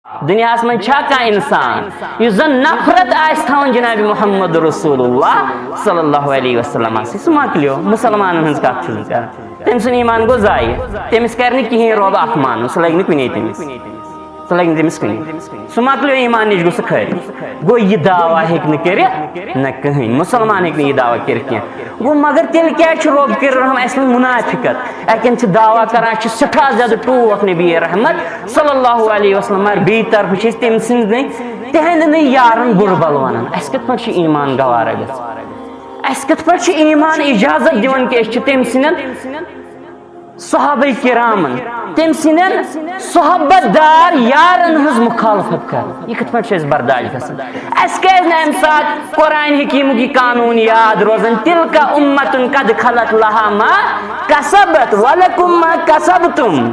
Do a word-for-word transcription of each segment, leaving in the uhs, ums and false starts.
دُنیاہَس منٛز چھا کانٛہہ اِنسان یُس زَن نفرت آسہِ تھاوان جناب محمد رسول اللہ صلی اللہ علیہ وسلم سۭتۍ؟ سُہ مۄکلیو، مُسلمانَن ہٕنٛز کَتھ چھُس بہٕ کران۔ تٔمۍ سُنٛد ایٖمان گوٚو ضایع۔ تٔمِس کرِ نہٕ کِہیٖنۍ رۄب اَتھ مانُن، سُہ لَگہِ نہٕ کُنے تٔمِس۔ سُہ لَگہِ نہٕ تٔمِس کُنے۔ سُہ مۄکلیو ایٖمان نِش، گوٚو سُہ خٲرِج۔ گوٚو یہِ دعویٰ ہیٚکہِ نہٕ کٔرِتھ نہ کٕہٕنۍ۔ مُسلمان ہیٚکہِ نہٕ یہِ دعویٰ کٔرِتھ کینٛہہ۔ گوٚو مگر تیٚلہِ کیٛازِ چھُ رۄب کٔرِتھ رحم اَسہِ منٛز مُنافِقت؟ اَتٮ۪ن چھِ دعویٰ کران، اَسہِ چھِ سٮ۪ٹھاہ زیادٕ ٹوٹھ نبی رحمت صلی اللہ علیہ وسلم، مگر بیٚیہِ طرفہٕ چھِ أسۍ تٔمۍ سٕنٛدۍ، تِہنٛدٮ۪نٕے یارن بُرٕ بل ونان۔ اَسہِ کِتھ پٲٹھۍ چھُ ایٖمان گوارا گژھان؟ اَسہِ کِتھ پٲٹھۍ چھُ ایٖمان اجازت دِوان کہِ أسۍ چھِ تٔمۍ سٕنٛدٮ۪ن صحابہ کرامن، تٔمۍ سٕنٛدٮ۪ن صحبت دار یارن ہٕنٛز مخالفت کران؟ یہِ کِتھ پٲٹھۍ چھُ اَسہِ برداشت گژھان؟ اَسہِ کیٛازِ نہٕ اَمہِ ساتہٕ قرآن حکیٖمُک یہِ قانوٗن یاد روزان، تِلکا اُمتُن قد خلت لہا ما کسبت ولکم ما کسبتم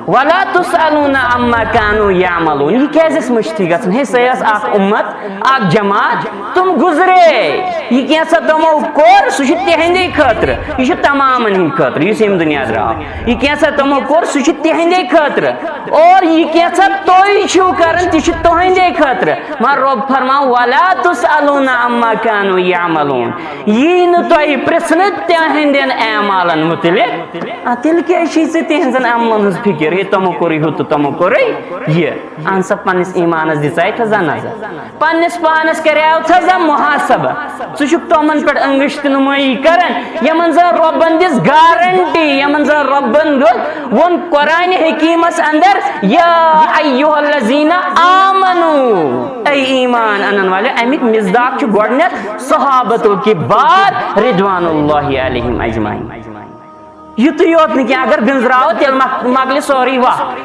ولا تسألون عما کانوا یعملون؟ یہِ کیٛازِ اَسہِ مٔشتھٕے گژھان؟ ہے، سۄے ٲس اکھ اُمت، اکھ جماعت، تِم گُزرے۔ یہِ کینٛژھا تِمو کوٚر، سُہ چھُ تِہنٛدے خٲطرٕ، یہِ چھُ تمامن ہٕنٛدِ خٲطرٕ یُس ییٚمہِ دُنیا درٛاو۔ یہِ کینٛژھا تِمو کوٚر، سُہ چھُ تِہنٛدے خٲطرٕ۔ اور یہِ کینٛژھا تُہۍ چھِو کران، تہِ چھُ تُہنٛدے خٲطرٕ۔ مگر رۄب فرماو، ولا تسألون عما کانوا یعملون۔ یی نہٕ تۄہہِ پرژھنہٕ تِہنٛدٮ۪ن اعمالن مُتعلق۔ آ، تیٚلہِ کیٛازِ چھِی ژےٚ تِہنٛزن عملن ہٕنٛز فِکر؟ ہے، تِمو کوٚرُے ہُہ تہٕ تِمو کوٚرُے یہِ۔ اہن سا، پننِس ایٖمانس دِژاے تھا زا نظر؟ پننِس پانس کریاو تھا زا محاسبہ؟ ژٕ چھُکھ تِمن پٮ۪ٹھ انگشت نمٲیی کران، یِمن زن رۄبن دِژ گارنٹی، یِمن زن رۄبن دیُت، ووٚن قرآن حکیمس اندر، یا ایہا الذین آمنو، اے ایمان انن والے۔ امیُک مصداق چھُ گۄڈنیتھ صحابتو کبار رضوان اللہ علیہم اجمعین۔ یُتُے یوت نہٕ کینٛہہ، اگر بِنزراوو، تیٚلہِ مۄک-، مۄکلہِ سورُے وَتھ۔